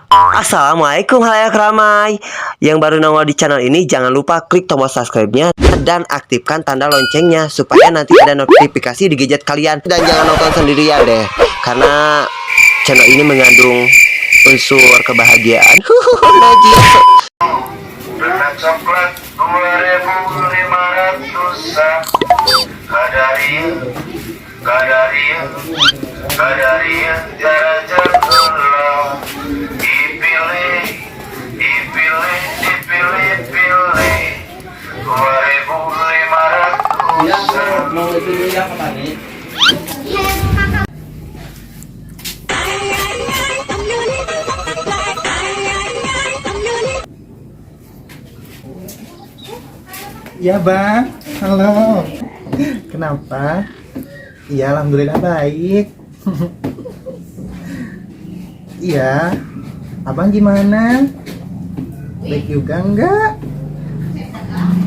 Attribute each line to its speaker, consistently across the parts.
Speaker 1: Assalamualaikum khalayak ramai. Yang baru nongol di channel ini, jangan lupa klik tombol subscribe-nya dan aktifkan tanda loncengnya supaya nanti ada notifikasi di gadget kalian. Dan jangan nonton sendirian deh, karena channel ini mengandung unsur kebahagiaan. Najis.
Speaker 2: Beli coklat 2500 Kadaria, Kadaria, Kadaria Jaraja geula. Dipilih, dipilih, dipilih, pilih 2500.
Speaker 3: Mau itu dulu ya, Pak Tani.
Speaker 4: Iya bang, halo. Kenapa? Iya, alhamdulillah baik. Iya, abang gimana? Baik juga enggak?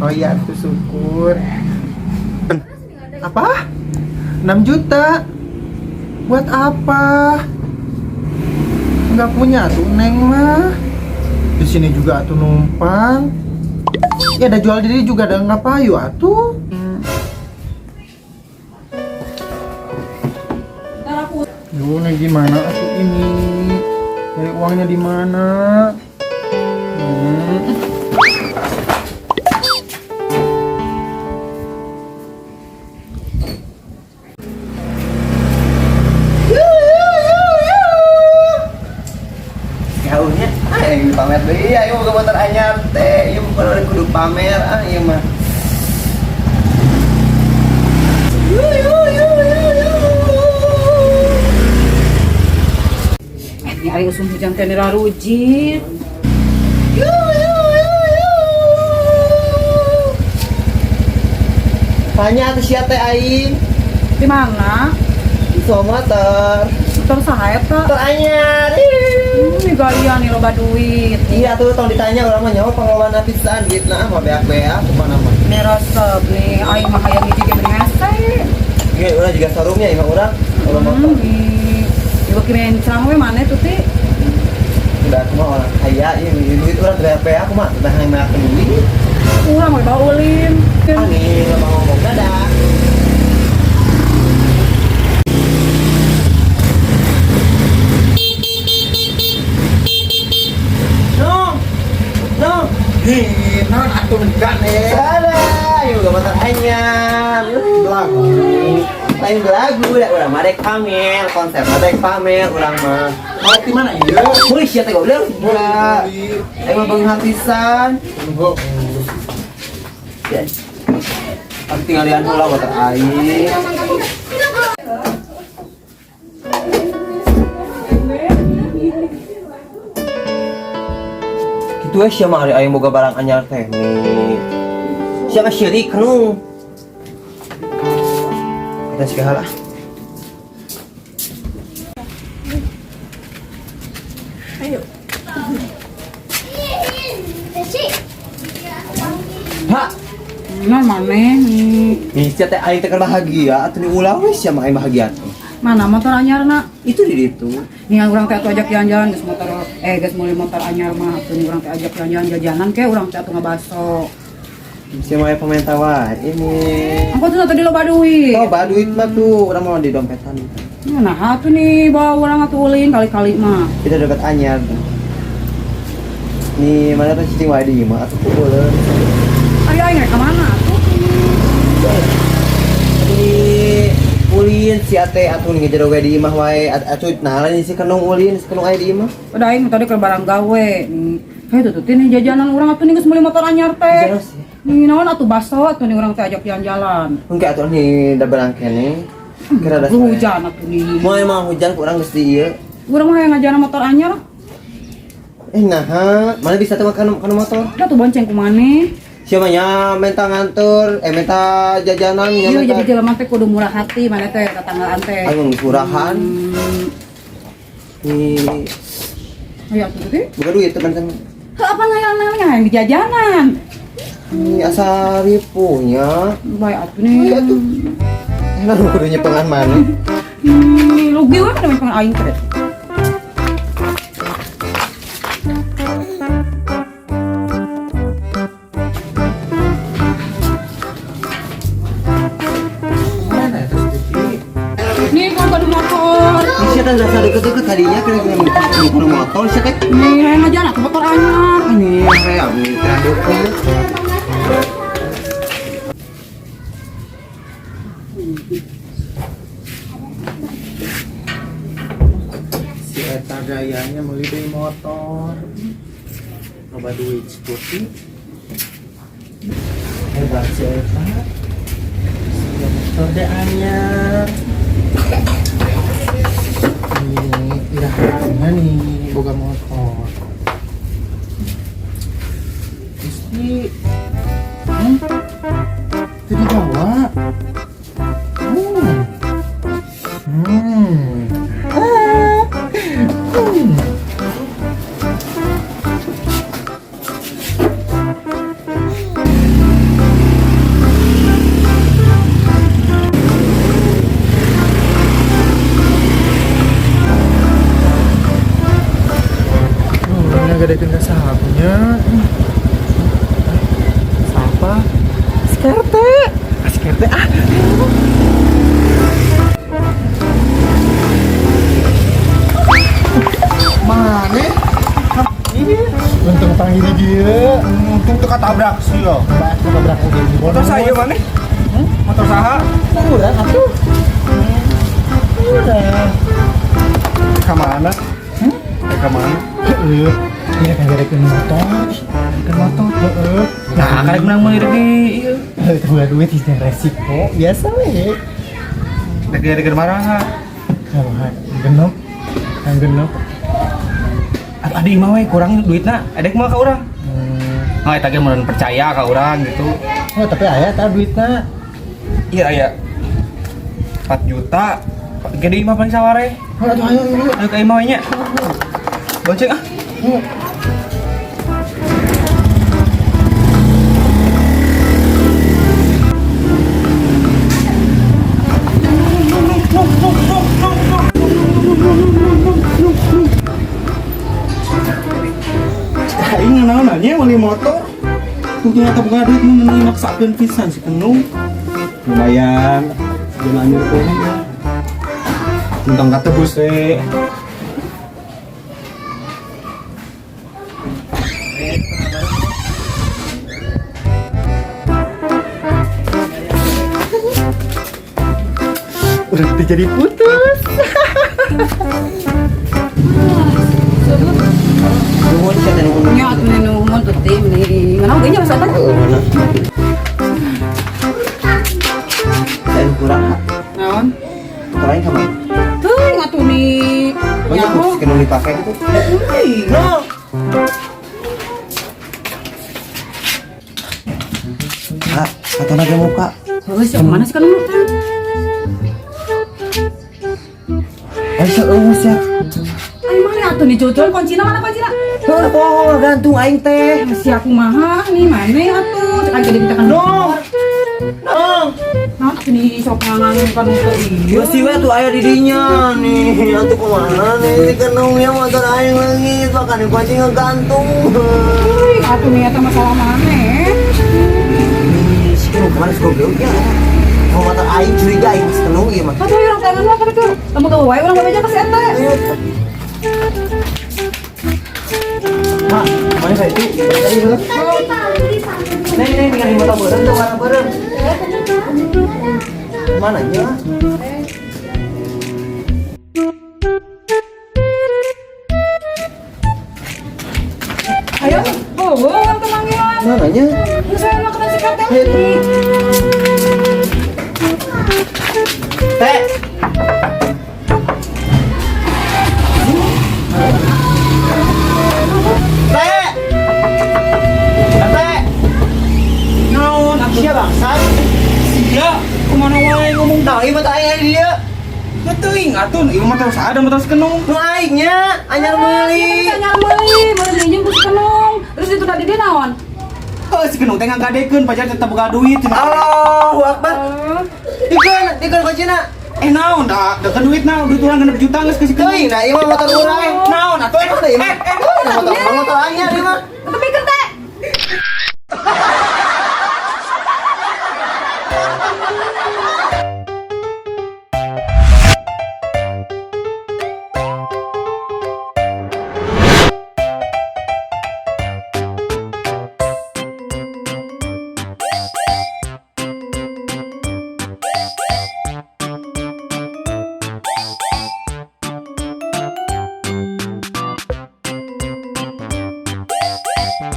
Speaker 4: Oh iya, aku syukur. Apa? 6 juta? Buat apa? Nggak punya tuh neng mah. Di sini juga tuh numpang. Ya ada jual diri juga ada nggak payu atuh. Duh, nih gimana atuh ini? Nyari uangnya di mana? Hmm.
Speaker 3: Jauhnya, ah yang pamer deui, ayo boga motor anyar teh, ieu bukan orang kudu pamer ah ieu mah.
Speaker 5: Eh, ari usum hujan teh rarujit.
Speaker 3: Tanya atuh sia teh aing.
Speaker 5: Di mana?
Speaker 3: Di motor.
Speaker 5: Motor saha eta?
Speaker 3: Motor anyar.
Speaker 5: Nih gaya nih loba duit.
Speaker 3: Iya tuh tong ditanya urang mah nyawa panglawan pisan duitna mah beak-beak pokona mah.
Speaker 5: Nih resep nih aing mah hayang hiji ge meni hese.
Speaker 3: Iya, urang juga showroomnya imah urang kalau motor.
Speaker 5: Di ieu ki mencang we maneh tuh ti.
Speaker 3: Udah aku mah orang kaya, ieu duit urang teu beak-beak aku mah teu hayang beak duit.
Speaker 5: Urang we bawa ulin.
Speaker 3: Angin, lo ngomong dadah. No, no,
Speaker 4: Hei, non atuh enggak nih.
Speaker 3: ada, yuk gak motor anyar.
Speaker 4: Lagu.
Speaker 3: Lain belagu, dah urang mah rek pamer, konsep mah rek pamer urang mah.
Speaker 4: Mau di mana iya?
Speaker 3: Wih, sia teh goblok. Gila. Emang beunghar pisan. Ya. Aku tinggalian heula motor aing. Kitu we sia mah ari aing boga barang anyar teh nih. Sia mah syirik nu. Kita sih kalah. Pak,
Speaker 5: Nah maneh nih.
Speaker 3: nih sia teh aing teh keur bahagia atuh diulah we sia mah aing bahagia tuh.
Speaker 5: Mana motor anyarna?
Speaker 3: Itu di ditu.
Speaker 5: Nih urang teh atuh ajak jalan-jalan geus motor geus meuli motor anyar mah atuh nih urang teh ajak jalan-jalan jajanan ke urang teh atuh ngabaso.
Speaker 3: Sia mah aya pamenta wae ini.
Speaker 5: Angkot tuh tadi loba duit.
Speaker 3: Oh, ba duit mah tuh urang mau di dompetan.
Speaker 5: Nah, atuh nih bawa urang atuh ulin kali-kali mah.
Speaker 3: Kita dapat anyar tuh. Nih, mana tuh cicing wae di imah atuh tuh boleh.
Speaker 5: Ayo aing rek ka mana atuh?
Speaker 3: Ini ulin si ate atuh nih ngejero di imah wae atuh nah lain si kenung ulin si kenung aya di imah.
Speaker 5: Udah aing tadi ke barang gawe. Nih, hei tuh nih jajanan urang atuh nih geus meuli motor anyar teh.
Speaker 3: Jajanan sih.
Speaker 5: Nih naon atuh baso atuh nih urang teh ajak jalan-jalan.
Speaker 3: Engke atuh nih da barang keneh. Kira ada
Speaker 5: Hujan atuh nih.
Speaker 3: Mau emang hujan kurang geus di ieu.
Speaker 5: Urang mah hayang ngajaran motor anyar.
Speaker 3: Nah, mana bisa tuh makan makan motor?
Speaker 5: Udah tuh bonceng ku maneh.
Speaker 3: Siapa nya minta ngantur, minta jajanan nya
Speaker 5: Iya
Speaker 3: minta.
Speaker 5: jadi jelema teh kudu murah hati maneh teh tetanggaan teh.
Speaker 3: Aing mah murahan. Nih,
Speaker 5: Ayo atuh teh.
Speaker 3: buka duit teman-teman.
Speaker 5: Heuh apa ngayal-ngayal hayang di jajanan.
Speaker 3: Ini asa ripuhnya.
Speaker 5: Bae atuh nih.
Speaker 3: Iya tuh. Lalu kudu nyepengan mana?
Speaker 5: Lugi we kana pengen aing teh.
Speaker 3: dinya kira motor sih teh.
Speaker 5: Nih hayang ngajalan atuh motor anyar.
Speaker 3: Ini hayang mitra dukung.
Speaker 4: Si eta gayanya meuli deui motor. Loba duit seperti hebat si eta. Si motor deh anyar. Ini iraha nih boga motor. Istri, Itu dibawa. Hmm. Hmm. Ah. Hmm. Oh, ini gede sahabatnya. Siapa? Skerte. Skerte ah. Mana? Ini untung panggil dia.
Speaker 6: Untung tuh ketabrak sih lo.
Speaker 4: Ketabrak oke.
Speaker 6: Motor saya mana? Motor saha?
Speaker 4: Kurang atuh. Kurang.
Speaker 6: Ke mana? Ke mana?
Speaker 4: Heeh. Iya kan gara motor. Ke motor. Heeh.
Speaker 6: Nah, karek menang meuli deui ieu.
Speaker 4: Itu duit sih resiko biasa we.
Speaker 6: Rek gara maraha.
Speaker 4: Genep. Yang genep.
Speaker 6: Atuh adi imah we kurang duitna, edek mah ka urang. Nah, eta ge mun percaya ka urang gitu.
Speaker 4: Oh, tapi aya tah duitna.
Speaker 6: Iya aya. 4 juta. Gede imah paling saware.
Speaker 4: Oh, atuh ayo ayo.
Speaker 6: Ayo ka imah we nya. Bonceng ah. Aing naon nanya meuli motor. Ternyata bukan duit mun meuli maksakeun pisan si Kenung. Lumayan. Jalan anyar kene ya. Tentang katebus we.
Speaker 4: Udah jadi putus.
Speaker 3: Nuhun sia teh nuhun.
Speaker 5: Nya atuh nuhun tuh teh meni nganaon ge nya masakan.
Speaker 3: Heeh, mana? Lain kurang ha.
Speaker 5: Naon?
Speaker 3: Motor aing ka mana?
Speaker 5: Teuing atuh nih.
Speaker 3: Banyak khusus kena dipakai gitu.
Speaker 5: Euy.
Speaker 3: No. Ha, kata lagi muka.
Speaker 5: Heuh, sih mana sih kan lu teh?
Speaker 3: Eh, eueuh sia.
Speaker 5: Ayo mana atuh nih cucuan kuncina mana kuncina?
Speaker 3: Heuh, poho gantung aing teh.
Speaker 5: Si aku maha nih mana atuh? Cek aing tadi kita kan.
Speaker 3: No. No.
Speaker 5: Nah, atuh nih sok ngangan kan teu ieu.
Speaker 3: Besi we tuh aya di dinya nih. Atuh kumaha nih si kenungnya motor aing leungit, bahkan kunci ngegantung.
Speaker 5: Euy, atuh nih eta masalah mana?
Speaker 3: Ih, si kenung kemana si goblok ya? Mau motor aing curiga aing si kenung ieu mah.
Speaker 5: Atuh urang tangan mah kitu. Lamun teu wae urang bebeja ka si eta.
Speaker 3: Mak, mana saya itu? Neng, neng, ningali motor beureum tuh warna beureum. Mana nya?
Speaker 5: Ayo, oh, urang teh manggilan.
Speaker 3: Mana nya?
Speaker 5: Geus saya mah kana si eta nih.
Speaker 3: Teh. Teh. Teh.
Speaker 6: Naon atuh?
Speaker 3: Sia bangsat.
Speaker 6: Sia, kumaha wae ngomong
Speaker 3: Nah, ieu mah aing aya di dieu.
Speaker 6: Ya teuing atuh, ieu motor saha da motor si Kenung.
Speaker 3: Nu aing nya anyar meuli.
Speaker 5: Anyar meuli, meuli minjem ku si Kenung. Terus itu tadi dia naon?
Speaker 6: Heuh, si Kenung teh ngagadekeun pajar tetep boga duit.
Speaker 3: Allahu Akbar. Dikeun, dikeun kuncina.
Speaker 6: Naon dah, deket duit naon, duit urang 6 juta geus ke si Kenung.
Speaker 3: Teuing, nah ieu mah motor urang.
Speaker 6: Naon atuh?
Speaker 3: Mana ieu mah? Motor motor anyar ieu mah.